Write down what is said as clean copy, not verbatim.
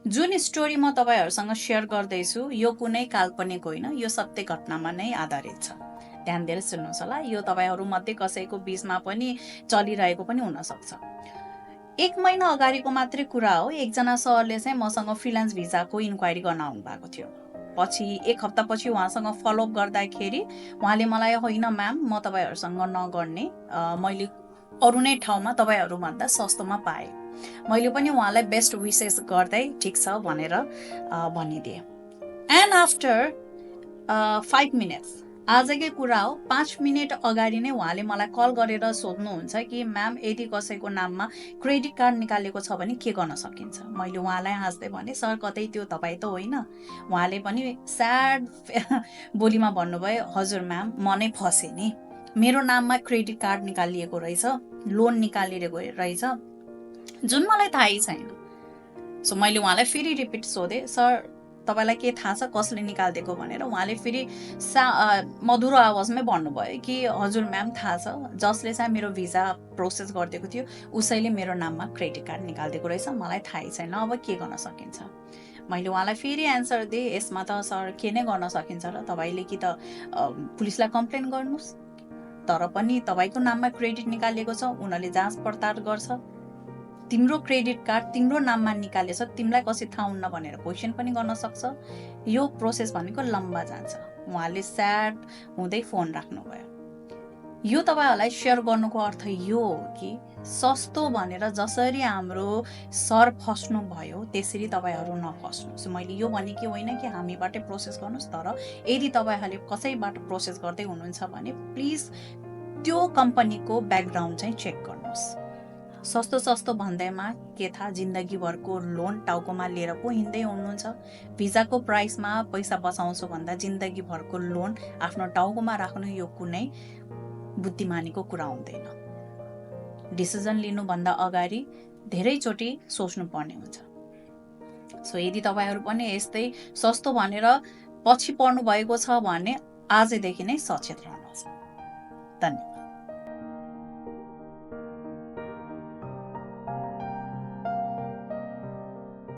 जुन स्टोरी म तपाईँहरूसँग सेयर गर्दैछु यो कुनै काल्पनिक होइन, यो सत्य घटनामा नै आधारित छ। ध्यान दिएर सुन्नुहोस् होला, यो तपाईँहरूमध्ये कसैको बिचमा पनि चलिरहेको पनि हुनसक्छ। 1 महिना अगाडिको मात्रै कुरा हो। एकजना सरले चाहिँ मसँग फ्रिलान्स भिजाको इन्क्वायरी गर्न आउनुभएको थियो। पछि 1 हप्तापछि उहाँसँग फलोअप गर्दाखेरि उहाँले मलाई होइन म्याम, म तपाईँहरूसँग नगर्ने, मैले अरू नै ठाउँमा तपाईँहरूभन्दा सस्तोमा पाएँ। मैले पनि उहाँलाई बेस्ट विसेस गर्दै ठिक छ भनेर भनिदिएँ। एन्ड आफ्टर 5 मिनट्स, आजकै कुरा हो, 5 मिनट अगाडि नै उहाँले मलाई कल गरेर सोध्नुहुन्छ कि म्याम यदि कसैको नाममा क्रेडिट कार्ड निकालेको छ भने के गर्न सकिन्छ। मैले उहाँलाई हाँस्दै भने सर कतै त्यो तपाईँ त होइन। उहाँले पनि स्याड बोलीमा भन्नुभयो हजुर म्याम म नै फसेँ नि, मेरो नाममा क्रेडिट कार्ड निकालिएको रहेछ, लोन निकालिएको रहेछ, जुन मलाई थाहै छैन। सो मैले उहाँलाई फेरि रिपिट सोधेँ सर तपाईँलाई के थाहा छ कसले निकालिदिएको भनेर। उहाँले फेरि मधुरो आवाजमै भन्नुभयो कि हजुर म्याम थाहा छ, जसले चाहिँ मेरो भिजा प्रोसेस गरिदिएको थियो उसैले मेरो नाममा क्रेडिट कार्ड निकालिदिएको रहेछ, मलाई थाहै छैन, अब के गर्न सकिन्छ। मैले उहाँलाई फेरि एन्सर दिएँ यसमा त सर के नै गर्न सकिन्छ र, तपाईँले कि त पुलिसलाई कम्प्लेन गर्नुहोस्, तर पनि तपाईँको नाममा क्रेडिट निकालिएको छ, उनीहरूले जाँच पडताल गर्छ, तिम्रो क्रेडिट कार्ड तिम्रो नाममा निकालेछ, तिमीलाई कसै थाहा हुन्न भनेर क्वेसन पनि गर्न सक्छ। यो प्रोसेस भनेको लम्बा जान्छ। उहाँले स्याड हुँदै फोन राख्नुभयो। यो तपाईँहरूलाई सेयर गर्नुको अर्थ यो हो कि सस्तो भनेर जसरी हाम्रो सर फस्नु भयो त्यसरी तपाईँहरू नफस्नुहोस्। मैले यो भने कि होइन कि हामीबाटै प्रोसेस गर्नुहोस्, तर यदि तपाईँहरूले कसैबाट प्रोसेस गर्दै हुनुहुन्छ भने प्लिज त्यो कम्पनीको ब्याकग्राउन्ड चाहिँ चेक गर्नुहोस्। सस्तो भन्दैमा के थाहा जिन्दगीभरको लोन टाउकोमा लिएर पो हिँड्दै हुनुहुन्छ। भिजाको प्राइसमा पैसा बचाउँछु भन्दा जिन्दगीभरको लोन आफ्नो टाउकोमा राख्नु यो कुनै बुद्धिमानीको कुरा हुँदैन। डिसिजन लिनुभन्दा अगाडि धेरैचोटि सोच्नुपर्ने हुन्छ। सो यदि तपाईँहरू पनि यस्तै सस्तो भनेर पछि पर्नु भएको छ भने आजैदेखि नै सचेत रहनुहोस्। धन्यवाद।